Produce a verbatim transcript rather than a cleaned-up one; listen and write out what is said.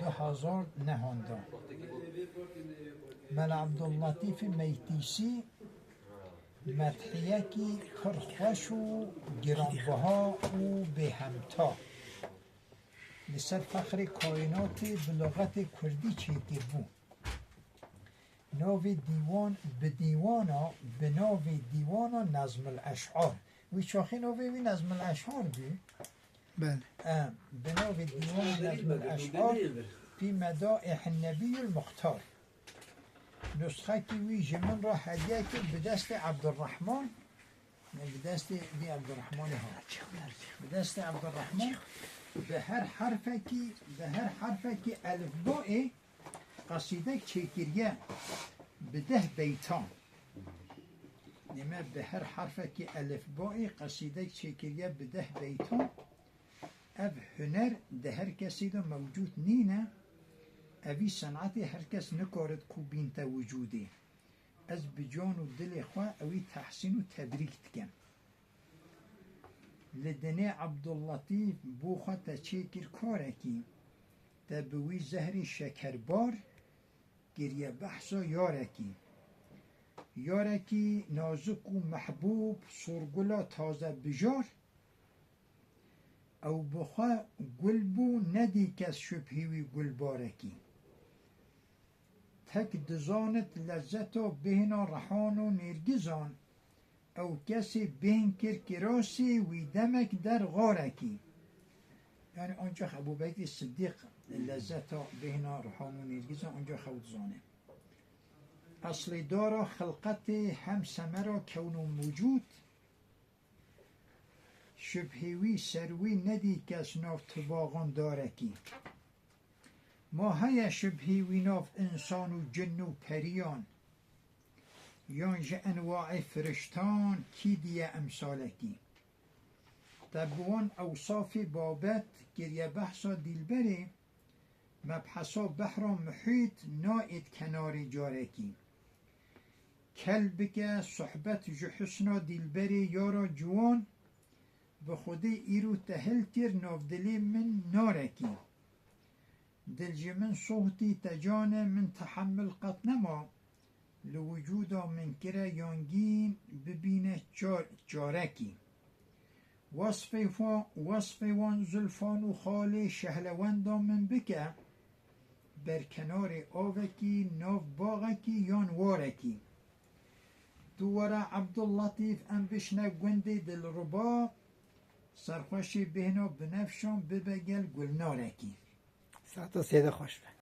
hazard nehan da. Mela Ebdulletîfê Meytîsî medhiyekî pir xweş û giranbiha û bêhemta li ser fexrê kaînatê bi luxetê kurdî çêkiribû. Navê dîwan bi dîwana, bi navê dîwana Nezmil Eş'ar. Wî çaxê navê wî Nezmil Eş'ar bû. Belê. E, bi navê dîwana Nezmil Eş'ar pî me da ê Hinnebîyul Muxtar. Nusxekî wî ji min re hediye kir bi destê Ebdurrehman. Bi destê vî Ebdurrehmanê ha. Bi destê Ebdurrehman bi her herfekî, bi her herfekî elifbayê qesîdek çêkiriye bi deh beytan. Neme bi her herfekî elifbayê qesîdek çêkiriye bi deh beytan. Ev huner di her kesî de mewcûd nîne. Evî senetê her kes nikarit ku bînte wicûdê. Ez bi can û dilê xwe ewî tehsîn û tebrîk dikim. Li dinê Ebdulletîf bo xwe te çêkir karekî, te bi wî zehrî şekerbar kiriye behsa yarekî. Yarekî nazik û mehbûb, sorgula taze bijar, ew bi xwe gul bû, nedî kes şibhî wî gulbarekî. Tek dizanit lezzeta bêhna rehan û nêrgizan, ew kesê bêhn kir kirasê wî demek der xarekî. Yani ancak Ebu Bekir Siddîq lezzeta bêhna rehan û nêrgizan ancak xew dizane. Eslê dara xilqetê hem semera kewn û mucûd, şibhê wî ser wî nedî kes nav tibaxan darekî. Ma heye şibhî wî nav însan û cin û periyan, yan ji enwaê firiştan kî diye emsalekî? Te bi wan ewsafê babet kiriye behsa dîlberê, mebhesa behra muhît naêt kenarê carekî. Kel bike sohbet ji husna dîlberê yara ciwan, bi Xwedê îro te hil kir nav dilê min narekî. Dil ji min sohtî te cane min tehemil qet nema, li wicûda min kire yangîn bibîne çar-, çarekî. Wesfê fa-, wesfê wan zulfan û xalê şehlewenda min bike, ber kenarê avekî, nav baxekî yan warekî. Tu were Ebdulletîf em bişne gundê Dilruba, serxweşê bêhna binefşan bibe gel gulnarekî. Saeta sêde xweş be.